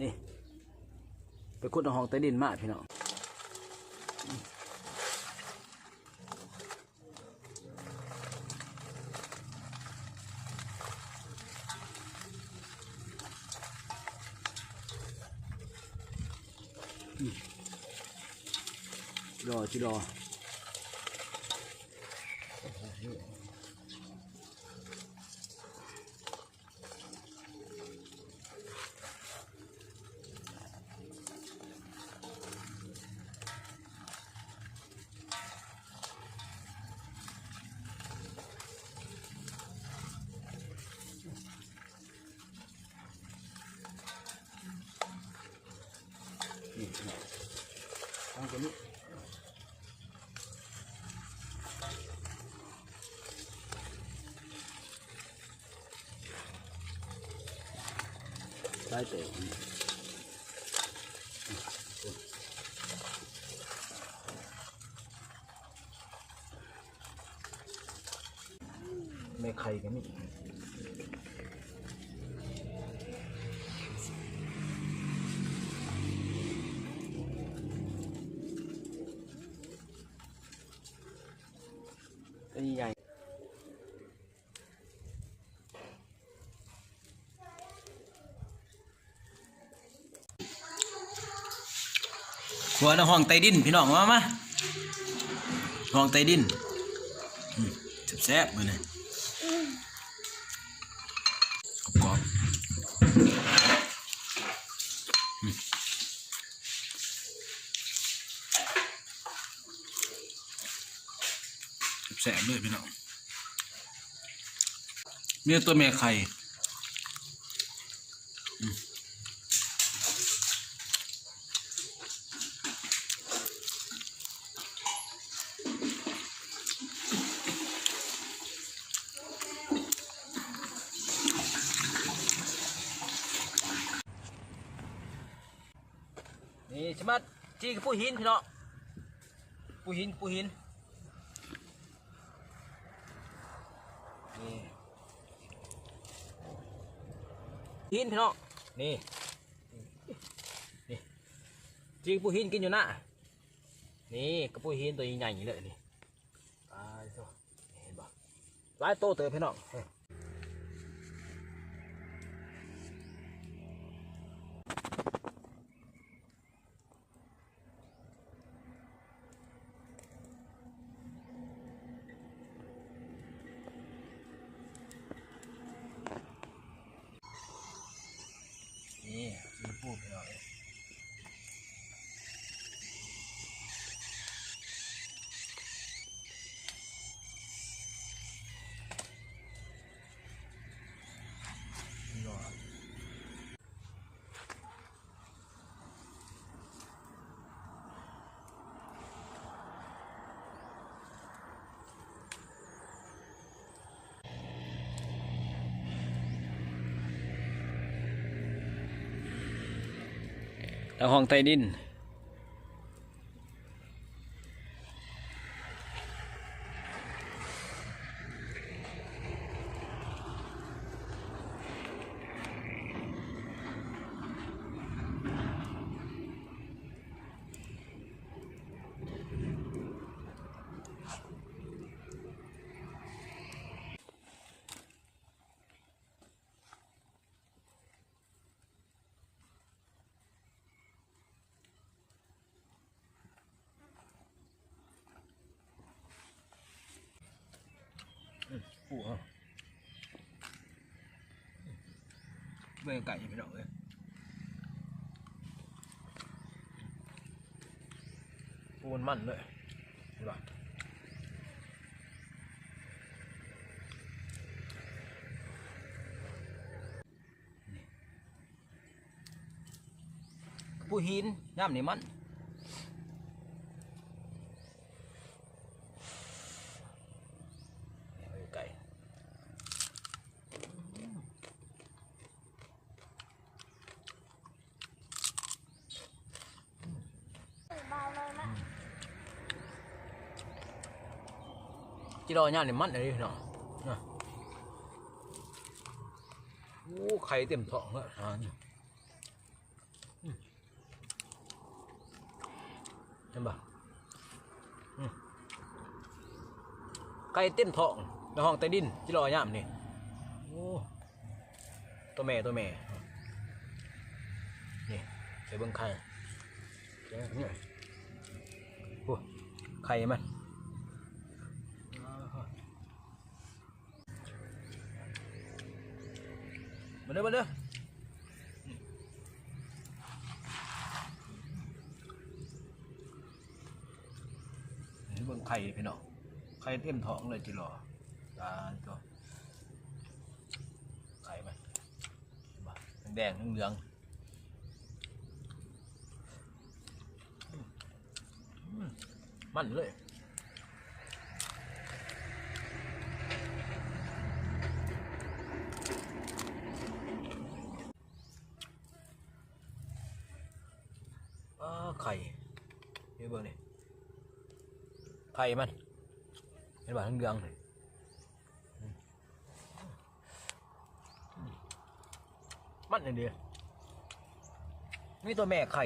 ນີ້ ໄປຂຸດເອົາຮ່ອງໃຕ້ດິນມາພີ່ນ້ອງ. ດອ ຈິດອ. ນີ້ ຕັ້ງຕົວນີ້ ໄດ້ແຕ່ ແມ່ໄຂ່ກໍມີ ຕົວໃຫຍ່. ຄົວໃນຫ້ອງໃຕ້ດິນພີ່ນ້ອງ ມາ ມາ ຫ້ອງໃຕ້ດິນ. ອືມ ແຊບໆ ມື້ນີ້ ກອບໆ ອືມ ແຊບເລີຍພີ່ນ້ອງ. ມີແຕ່ຕົວແມ່ໄຂ່ ອືມ ນີ້ ສະມາດຈີ່ກັບປູຫີນພີ່ນ້ອງ ປູຫີນ ປູຫີນ ນີ້ ຫີນພີ່ນ້ອງ ນີ້ ນີ້ ຈີ່ກັບປູຫີນກິນຢູ່ນາ ນີ້ ກັບປູຫີນຕົວໃຫຍ່ໆ ເລີຍນີ້ ຕາຍໂທ້ ເຫັນບໍ່ ຫຼາຍໂຕເຕີບພີ່ນ້ອງ. ນີ້ ຊີຟູດພີ່ນ້ອງເອີຍ. ແລ້ວຫ້ອງໃຕ້ດິນ. ອືມ ປູເອົາ ເບິ່ງໄກ່ພີ່ນ້ອງເອີຍ ປູມັນໆ ເລີຍ ເຫັນບໍ່? ປູຫີນ ຍາມນີ້ມັນ ໄກ່ ຈິລໍຍາມນີ້ມັນເລີຍເນາະ ໂອ້ ໄຂ່ເຕັມທ້ອງເລີຍ ອ່າ ນີ້. ເຫັນບໍ່? ອືມ ໄຂ່ເຕັມທ້ອງ ໃນຫ້ອງໃຕ້ດິນ ຈິລໍຍາມນີ້. ໂອ້ ຕົວແມ່ ຕົວແມ່ ນີ້ ໃຫ້ເບິ່ງໄຂ່ ນີ້ ໂອ້ ໄຂ່ມັນ. ມາເດີ ມາເດີ ເບິ່ງໄຂ່ພີ່ນ້ອງ ໄຂ່ເຕັມທ້ອງເລີຍຈິລໍ. ຕາໂຕ ໄຂ່ມັນ ເຫັນບໍ່? ແດງໆ ເຫຼືອງໆ ອືມ ມັນເລີຍ. ອ້າ ໄຂ່ ນີ້ເບິ່ງນີ້ ໄຂ່ມັນ ເຫັນບໍ່? ເຫຼືອງໆ ນີ້ ມັນນີ້ເດ້ ມີຕົວແມ່ໄຂ່